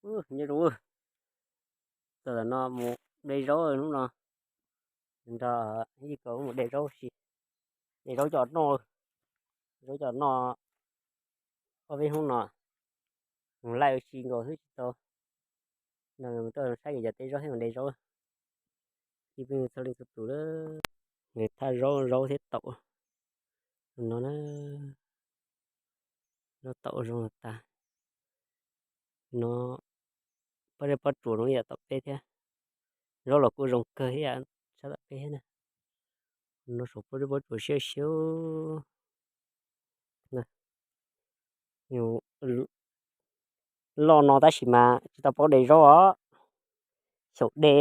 Nyob zoo, txog tam no mus de zaub hnub no, nrog ib ko mus de zaub si, de zaub coj noj, zaub coj noj ob peb hnub no, mus laij ua si nkaus xwb tsis tau, no tuaj saib nws cov teb zaub thiab mus de zaub. Ib peb txhua leej txhua tus lawm, nws thaj zaub zaub thiab taum no na, zaub taum zoo tas no, pob zeb pob tsuas no yam tom peb thiab, zaub los kuj zoo kawg thiab sab tom peb thiab na, no saum pob zeb pob tsuas siab siab. Loj no tab sis mas tsis tau paub de zaub os, xyaum de.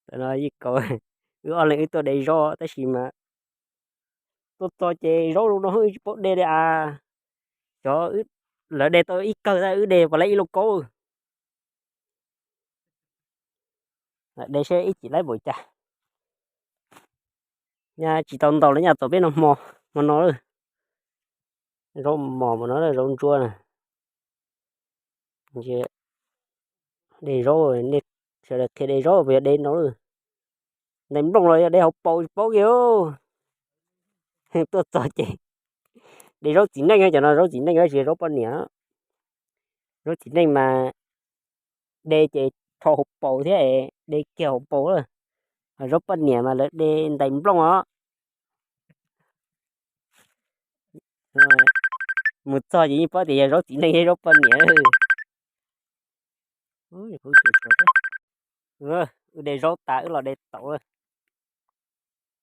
Tam no ib ko, wb ob leeg wb tuaj de zaub tab sis mas tuaj txog ces zaub zoo no wb tsis paub de li as. Cov lawv de tau ib kawg tab wb de puas laib ib lauj kaub. De seb ib chim laib npaum cas. Nyaj tsis tau ntaus lawm, nyaj txog peb no hmo, hmo no lawm. Zaub mos mas no zaub ntsuab na. De zaub, sawv daws qhia de zaub puas yog de no lawm. Ntais nplooj los yog de hauv paus tsis paub kiag. Tuaj txog ces de zaub txiv neej, cov no zaub txiv neej tab sis zaub poj niam. Zaub txiv neej mas de ces rho hauv paus thiab, de kiag hauv paus. Ho zaub poj niam mas lawv de ntais nplooj os. Mus txog ces yeej paub tias yog zaub txiv neej thiab zaub poj niam. Wb de zaub tas wb los de taum.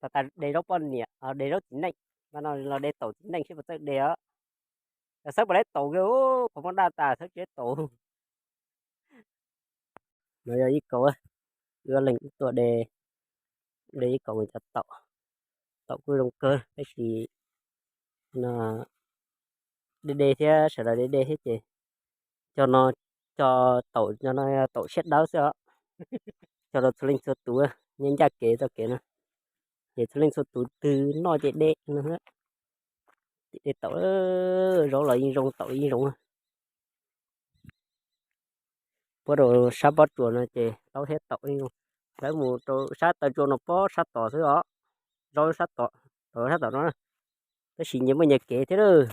Tas tas de zaub poj niam, de zaub txiv neej, mas no los de taum txiv neej seb puas txawj de os. Xawb puas laib taum kiag, qhov muag daj tas xawb tsis laib taum. No yog ib kaum, wb ob leeg wb tuaj de, de ib kaum mus cov taum. Taum kuj zoo kawg tab sis no de de thiab sawv daws de de thiab ces cog no, cog taum no, taum siab dawb xwb os. Cog rau txhua leej txhua tus nyob ncaj kev txoj kev no, ces txhua leej txhua tus twg noj ces de no. De taum, zaub los yeej zoo, taum los yeej zoo. Puab rau sab pob tsuas no ces zaub thiab taum yeej zoo. Lawv mus rau sab taw tsua no pob sab tod xwb os. Zaub sab tod, sab tom no, tab sis nyias muaj nyias kev thiab lawm.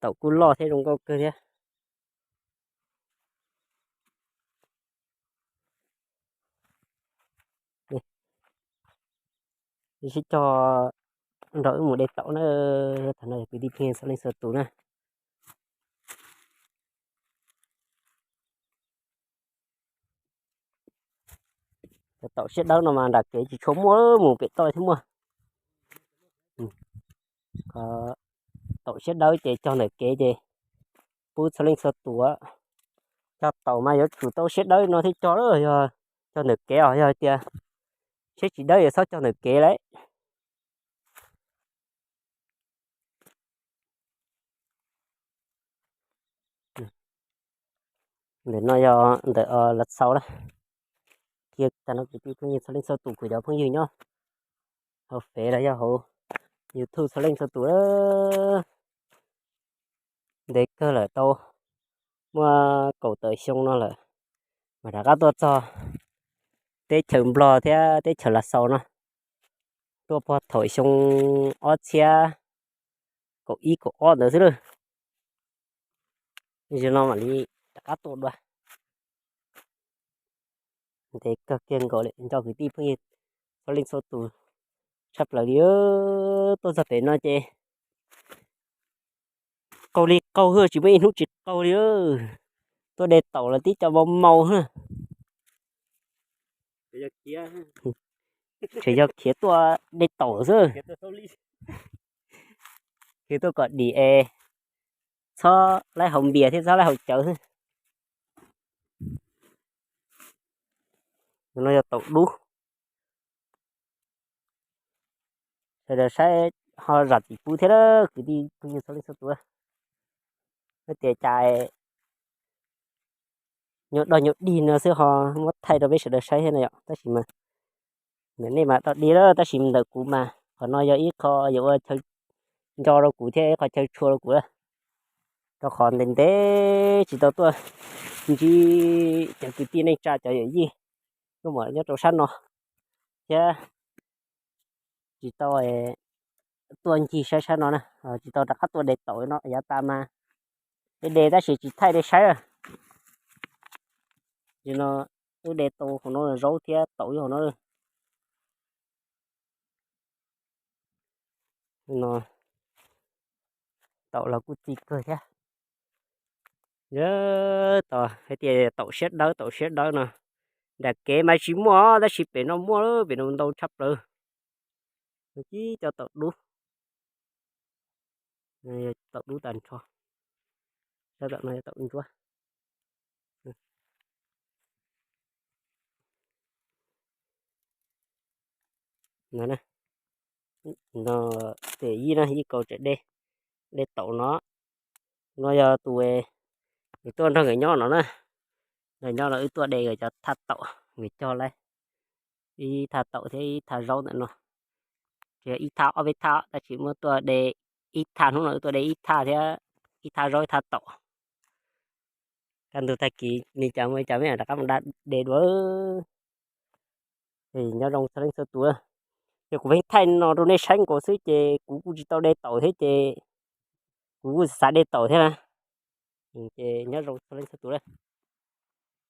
Taum kuj loj thiab zoo nkauj kawg thiab. Sib cog nrog wb mus de taum na, thaum no kwv tij phooj ywg txhua leej txhua tus na. Cov taum siab dawb no mas nram kev tsis tshua muaj, mus pem toj thiab muaj. Taum siab dawb ces cog ntawm kev ces pub txhua leej txhua tus. Cog taum mas yuav tsum tau siab dawb no thiaj cog, yog cog ntawm kev os, yog hais tias siab tsis dawb yuav txhob cog ntawm kev lawm. Ntawm no yog ntawm Lav Xaus na. Qhia tag no kwv tij phooj ywg txhua leej txhua tus, kuv cov phooj ywg nyob hauv Fev los yog hauv YouTube txhua leej txhua tus, ntev kawg lawm, tau muaj kaum tawm xyoo no lawm mas rov qab tuaj txog teb chaws Nplog thiab teb chaws Lav Xaus no. Tuaj puag thaum xyoo ob txhiab kaum ib kaum ob ntawd xwb lawm. Zaum no mam li rov qab tuaj dua. Ntev kawg kiag nkaus li, nco kwv tij phooj ywg txhua leej txhua tus tshaj plaws li. Tuaj txog pem no ces qaug li qaug, tsis muaj ib hnub tsis qaug li. Tuaj de taum los tib co mau mau. Tseem yog khiav tuaj de taum xwb. Khiav tuaj kom dim es txhob laib haus npias thiab txhob laib haus cawv xwb. No yog taum dub. Sawv daws saib ho zam txim pub thiab, kwv tij phooj ywg txhua leej txhua tus. Hais tias cas nyuag dog nyuag dig no xwb ho muab thaij rau peb sawv daws saib thiab no yom, tab sis mas Nej mam tau di lawm, tab sis ntawm kuv mas qhov no yog ib qho yuav ua chaw nco rau kuv thiab ib qho chaw tshua rau kuv lawm, rau qhov ntev ntev tsis tau tuaj ntsib cov kwv tij neej tsa cov yawm yij tuaj nyob rau sab no thiab tsis tau tuaj ncig saib sab no na, tsis tau rov qab tuaj de taum no yav tas mas de de tab sis tsis thaij de saib. No wb de tau hauv no zaub thiab taum hauv no. No taum los kuj txi kawg thiab. Yog tos hais tias taum siab dawb taum siab dawb no, nram kev mas tsis muaj tab sis pem no muaj, pem no ntau tshaj plaws. Cib cov taum dub, taum dub tag nrho, no taum ntsuab. No, yij no yij kaus tseem de, de taum no. No yog tus, nws tuaj nrog nkawd nyob no na, nkawd nyob no wb tuaj de nkawd cov thaj taum, nkawd cog lawm ib thaj taum thiab ib thaj zaub ntawm no. Tsis yog ib thaj ob peb thaj tab sis muab tuaj de ib thaj, hnub no wb tuaj de ib thaj thiab, ib thaj zaub ib thaj taum. Kaj ntug tag kis li cas muaj li cas peb mam rov qab mus da de dua. Nyob zoo txhua leej txhua tus, ces kuv pheej thaij no rau nej saib nkaus xwb ces kuv kuj tsis tau de taum thiab ces kuv kuj xav de taum thiab na. Ces nyob zoo txhua leej txhua tus.